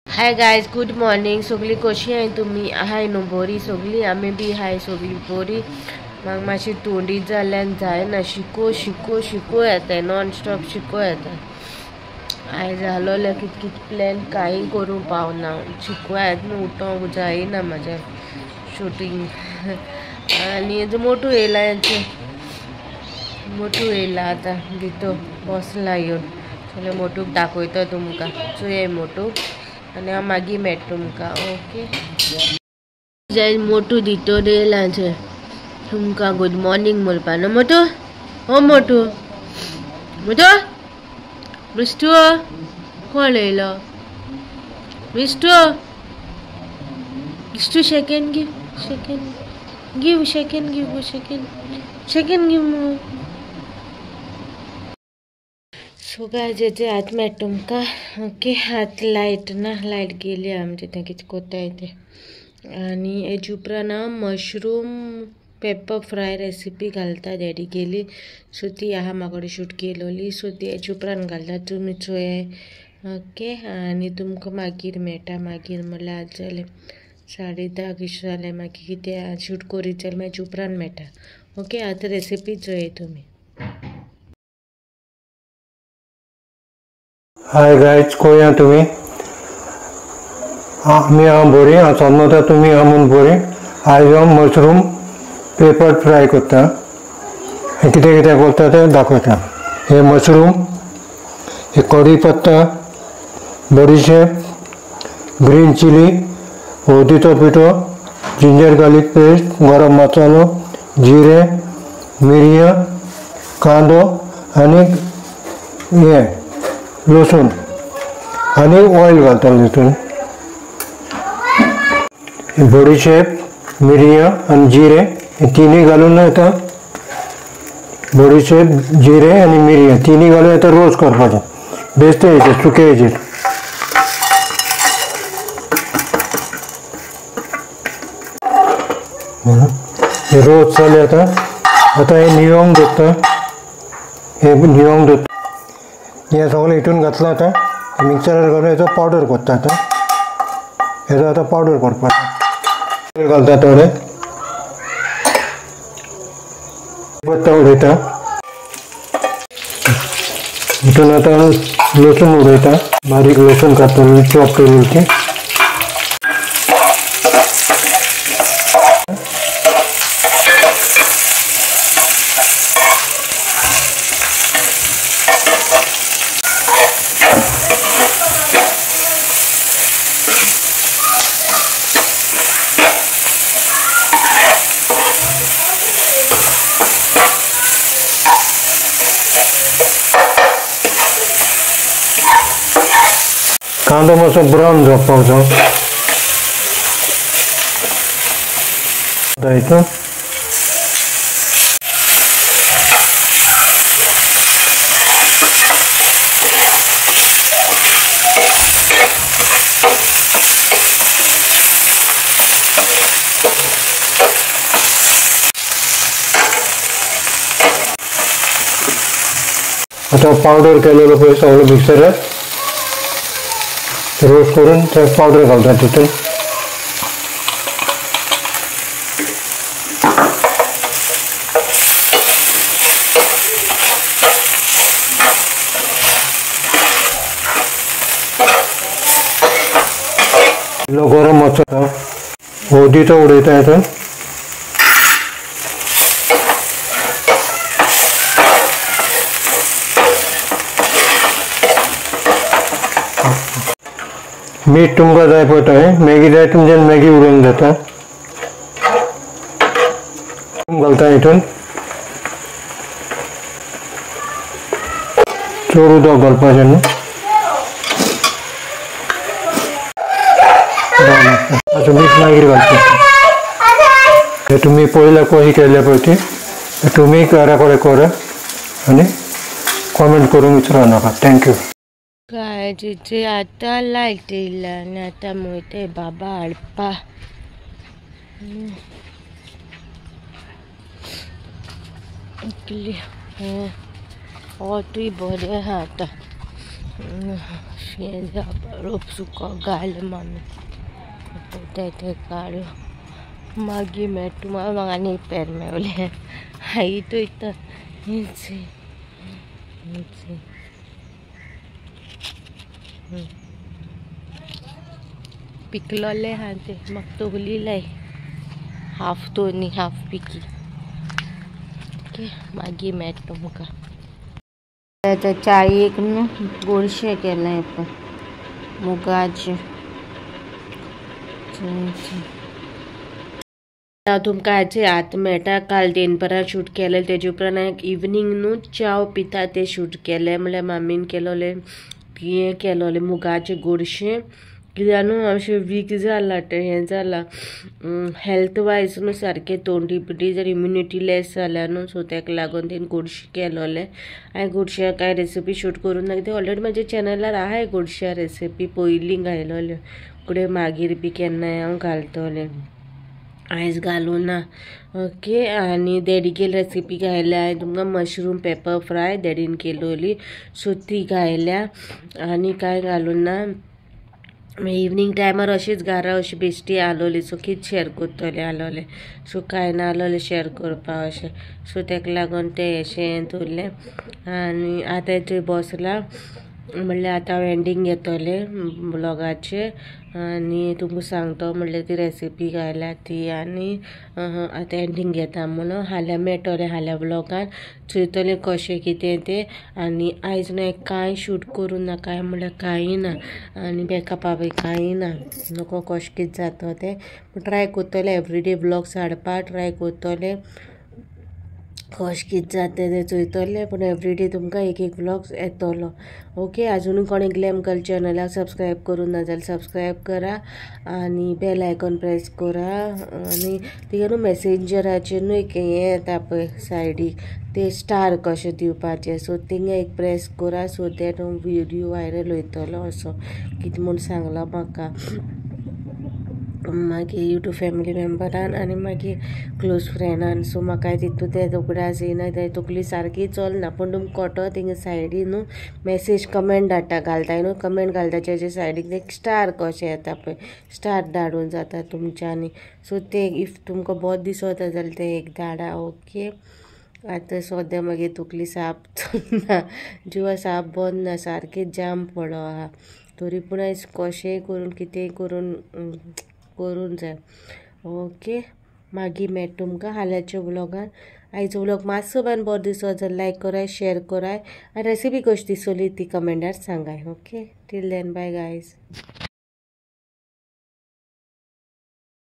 Hi guys, good morning. सगळी कशी आहे तुम्ही? आहाय न्हू बरी सगळी? आमी बी हाय सगळी बरी। म्हाका मातशी थंडी जाल्ल्यान जायना, शिको शिको शिको येता, नॉन स्टॉप शिको येता। आयज जालोलें कित कित प्लॅन कांय करूंक पावना, शिको येता न्हू, उठोंक जायना म्हाज्या शुटींग। आनी मोटू येयला, हेंचें मोटू येयला आतां भितर बसला येवन। सगळें मोटूक दाखयता तुमकां, चोय मोटू आनी हांव मागीर मेळटा तुमकां। ओके जाय, मोटू भितर येयला तुमकां गुड मॉर्निंग म्हणपा न्हू मोटू? ओ मोटू, मोटू, मिस्टू कोण येयलो? Mistu, Mistu shake hand give, shake hand give, shake hand give, shake hand, shake hand give. So guys हेजे हात मेळटा तुमकां। ओके, हात लायट ना, लायट गेली आमचे तें कितें कोत्ताय तें। आनी हेजे उपरांत हांव मशरूम पेपर फ्राय रेसिपी घालता डॅडी गेली, सो ती आहा म्हाका शूट केलोली, सो ती हेजे उपरांत घालता, तुमी चोयाय। ओके, आनी तुमकां मागीर मेळटा। मागीर म्हणल्यार आज जालें 10:30 कशें जालें, मागीर कितें शूट करीत जाल्यार मागीर उपरांत मेळटा। ओके, आतां रेसिपी चोयाय तुमी। हाय गायज, कोया तुमी? आमी हांव बरी, हांव समजता तुमी आहा म्हूण बरी। आयज हांव मशरूम पेपर फ्राय करता। कितें कितें करता तें दाखयता। हे मशरूम, हे कढी पत्ता, बडीशेप, ग्रीन चिली, हळदीचो पिठो, जिंजर गार्लिक पेस्ट, गरम मसालो, जिरें, मिरयां, कांदो आनी हें लसूण आनी ऑयल घालतलो तितून। बडीशेप, मिरयां आनी जिरें हे तिनूय घालून आतां बडीशेप, जिरें आनी मिरयां तिनूय घालून आतां रोस्ट करपाचें, बेश्टे हेचेर सुके हेचेर। हे रोस्ट जालें आतां, आतां हें निवोंक दवरता, हें निवोंक दवरता। हें सगळें हितून घातलां आतां मिक्सरार घालून हेचो पावडर करता आतां, हेचो आतां पावडर करपाचो। घालता थोडें पत्ता उडयता हितून, आतां लसूण उडयता, बारीक लसूण कातून चॉप केली ती। कांदो मातसो ब्रावन जावपाक जाय हितून। आतां पावडर केलेलो पळय सगळो मिक्सरार रोस्ट करून ते पावडर घालता तितून। इल्लो गरम मसालो, हळदीचो उडयता हितून। मीठ तुमकां जाय पळय तशें, मॅगी जाय तुमच्यान मॅगी उडोवंक जाता, घालता हितून। चड उदक घालपाचें न्हू। आतां मीठ मागीर घालपाचें। हे तुमी पयल्या कशी केल्या पळय ती तुमी घरा कडेन करा आनी कॉमेंट करूंक विसरूं नाका। Thank you. गायज आतां लायट येयला आनी आतां वयताय बाबा हाडपा। वोतूय बरें आहा आतां। रोप सुको घाल मामी ते काडू मागीर मेळटा म्हाका आनी एक पेर मेवलें हांव वयता. पिकलोले आहा ते म्हाका तोगली लाय हाफ तोनी हाफ पिकी. ओके मागीर मेळटा तुमकां. आतां चायेक न्हू गोडशें केलें पळय मुगाचें. तुमकां आयचे आतां मेळटा. काल दनपरां शूट केलें तेजे उपरांत इवनींग न्हू च्याव पिता तें शूट केलें. म्हणल्यार मामीन केलोलें हें केलोलें मुगाचें गोडशें. कित्याक न्हू अशें वीक जालां तें हें जालां हेल्थ वायज न्हू सारकें तोंडी बिंडी जर इम्युनिटी लेस जाल्या न्हू सो तेका लागून तेणें गोडशें केलोलें. हांवें गोडश्या कांय रेसिपी शूट करूं ना कित्याक ऑलरेडी म्हाज्या चॅनलार आहाय गोडश्या रेसिपी पयलीं घायलोल्यो फुडें मागीर बी केन्नाय हांव घालतलें आयज घालूं ना. ओके आनी डॅडीगेर रेसिपी घायल्या हांवें तुमकां मशरूम पेपर फ्राय डॅडीन केलोली सो ती घायल्या आनी कांय घालूं ना. इवनींग टायमार अशीच घरा अशी बेश्टी आलोली सो कितें शेअर करतलें आलोलें सो कांय ना आलोलें शेअर करपाक अशें सो तेका लागून तें अशें दवरलें. आनी आतां थंय बसलां म्हणल्यार आतां हांव एंडींग घेतलें ब्लॉगाचें आनी तुमकां सांगता म्हणल्यार ती रेसिपी घायल्या ती आनी आतां एंडींग घेता म्हणून हाल्यां मेळटलें हाल्यां ब्लॉगान चोयतलें कशें कितें तें. आनी आयज न्हू कांय शूट करूं ना कांय म्हणल्यार कांय ना आनी बॅकअपा बी कांय ना नको कशें कितें जाता तें ट्राय करतलें एवरीडे ब्लॉग्स हाडपाक ट्राय करतलें कशें कितें जाता तें चोयतलें पूण एवरीडे तुमकां एक एक व्लॉग येतलो. ओके आजुनूय कोणें ग्लॅम गर्ल चॅनलाक सबस्क्रायब करूं ना जाल्यार सबस्क्रायब करा आनी बेल आयकॉन प्रेस करा. आनी तिका न्हू मॅसेंजराचेर न्हू एक हें येता पळय सायडीक ते स्टार कशें दिवपाचें सो थिंगा एक प्रेस करा सो that video viral वयतलो असो कितें म्हूण सांगलां म्हाका मागीर यूट्यूब फॅमिली मेम्बरान आनी मागीर क्लोज फ्रेंडान. सो म्हाका तितू तें उगडास येयना तें तकली सारकी चलना पूण तुमकां कळटलो थिंगा सायडीन न्हू मॅसेज कमेंट धाडटा घालता न्हू कमेंट घालता तेजे सायडीक ते स्टार कशें येता पळय स्टार धाडून जाता तुमच्यांनी सो ते if तुमकां बरें दिसता जाल्यार तें एक धाडा. ओके आतां सद्या मागीर तकली साप चलना जिवा साप बंद ना सारकें जाम पडलो आहा तरी पूण आयज कशेंय करून कितेंय करून करून जाय. ओके मागीर मेळटा तुमकां हाल्याच्या व्लॉगान. आयचो व्लॉग मातसो बान बरो दिसलो जाल्यार लायक कराय शेअर कराय आनी रेसिपी कशी दिसली ती कमेंटार सांगाय. Okay till then bye guys.